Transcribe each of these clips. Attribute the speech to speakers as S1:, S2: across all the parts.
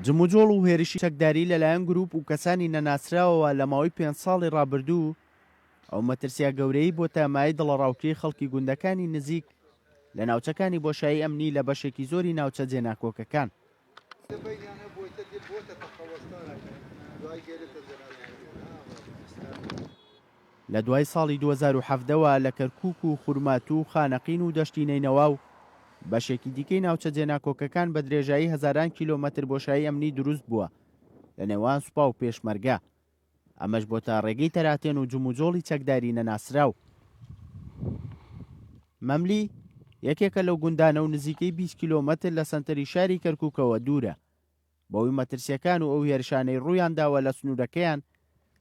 S1: جموجۆڵ و هێرشی چەکداری لەلایەن گروپ و کەسانی نەناسراوەوە لە ماوەی پێنج ساڵی ڕابردوو ئەو مەترسییە گەورەی بۆتە مایەی دڵەڕاوکێی خەڵکی گوندەکانی نزیک لە ناوچەکانی بۆشایی ئەمنی لە بەشێکی زۆری ناوچە جێناکۆکەکان. لە دوای ساڵی 2017 وە لە کەرکوک و خورماتوو و خانەقین و دەشتی نەینەوا و بەشێکی دیکەی ناوچە جێناکۆکەکان بە درێژایی هەزاران کیلۆمەتر بۆشایی ئەمنی دروست بووە لە نێوان سوپا و پێشمەرگە، ئەمەش بۆتە ڕێگەی تەراتێن و جموجۆڵی چەکداری نەناسراو. مەملی، یەکێکە لەو گوندانە و نزیکەی 20 کیلۆمەتر لە سەنتەری شاری کەرکوکەوە دوورە. بەهۆی مەترسییەکان و ئەو هێرشانەی ڕوویانداوە لە سنوورەکەیان،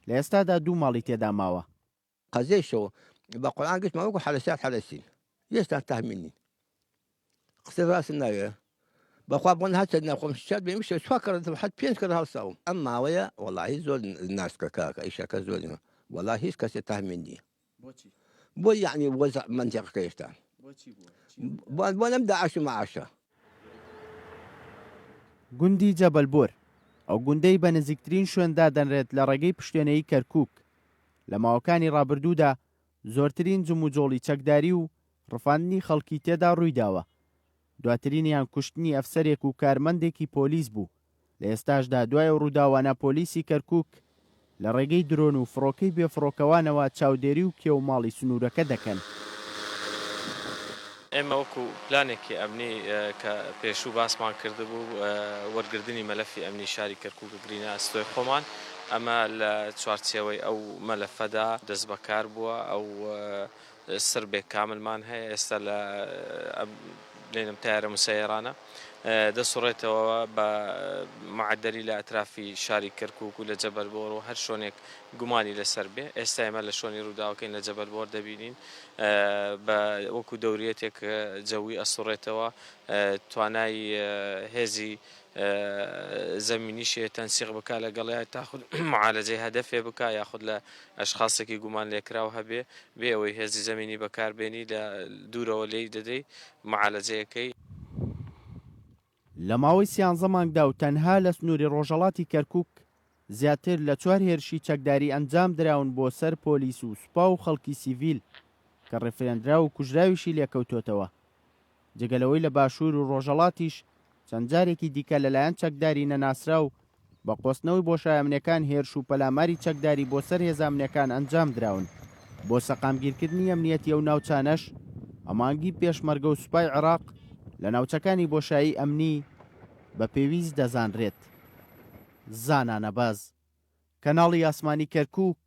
S1: لە ئێستادا دوو ماڵی تێدا ماوە.
S2: قەزیەی شەو بە قورعان گشتمان وەکو حەلەسیات حەلەسین یەشتان تەهمین نین قسەی ڕاستم ناوێ بەخوا بۆن هەچە ناخۆم شاد بێ میشە چوار کەڕ حەت پێنج کەڕ هەڵساوم ئەم ماوەیە وەڵاهی زۆر ناسکە کاکە ئیشەکە زۆر وەڵا هیچ کەسێ تەهمین نییە
S1: بۆچی؟
S2: بۆ یعنی وەزع مەنتیقەکە هێشتا
S1: بۆچی بووە؟
S2: بۆ لەم داعش و مەعاشە.
S1: گوندی جەبەل بۆر، ئەو گوندەی بە نزیکترین شوێن دادەنرێت لە ڕێگەی پشتێنەیی کەرکووک، لە ماوەکانی ڕابردوودا زۆرترین جموجۆڵی چەکداری و ڕفاندنی خەڵکی تێدا ڕوویداوە، دواترینیان کوشتنی ئەفسەرێک و کارمەندێکی پۆلیس بوو، لە ئێستاشدا دوای ئەو ڕووداوانە پۆلیسی کەرکوک لە ڕێگەی درۆن و فڕۆکەی بێفڕۆکەوانەوە چاودێری و کێو ماڵی سنوورەکە دەکەن.
S3: ئێمە وەکو پلانێکی ئەمنی کە پێشوو باسمان کردبوو وەرگردنی مەلەفی ئەمنی شاری کەرکوک ئەگرینە ئەستۆی خۆمان، ئەمە لە چوارچێوەی ئەو مەلەفەدا دەستبەکار بووە، ئەو سربێک کاملمان هەیە ئێستا لە بلێنم تایرە مسەیەرانە دەسوڕێتەوە بە معدەلی لە ئەترافی شاری کەرکوک و لە جەبەل بۆر و هەر شۆنێک گومانی لەسەر بێ ئێستا ئێمە لە شۆنی ڕووداوەکەین لە جەبەل بۆر دەبینین بە وەکو دەوریەتێک جەوی ئەسوڕێتەوە توانای هێزی زەمینیشێ تەنسیق بکا لەگەڵیا تاخود معالەجەی هەدەفێ بکا یاخود لە ئەشخاسێکی گومان لێکراو هەبێ بێ ئەوەی هێزی زەمینی بەکار بێنی لە دوورەوە لێی دەدەی معالەجەیەکەی.
S1: لە ماوەی سیانزە مانگدا و تەنها لە سنووری ڕۆژهەڵاتی کەرکووک زیاتر لە چوار هێرشی چەکداری ئەنجام دراون بۆ سەر پۆلیس و سوپا و خەڵکی سیڤیل کە ڕفێندراو و کوژراویشی لێکەوتۆتەوە. جگە لەوەی لە باشوور و ڕۆژهەڵاتیش چەند جارێکی دیکە لەلایەن چەکداری نەناسراو بە قۆستنەوەی بۆشایە ئەمنیەکان هێرش و پەلاماری چەکداری بۆ سەر هێزە ئەمنیەکان ئەنجام دراون. بۆ سەقامگیرکردنی ئەمنیەتی ئەو ناوچانەش هەماهەنگی پێشمەرگە و سوپای عێراق لە ناوچەکانی بۆشایی ئەمنی بە پێویست دەزانرێت. زانا نەبەز، کەناڵی ئاسمانی کەرکووک.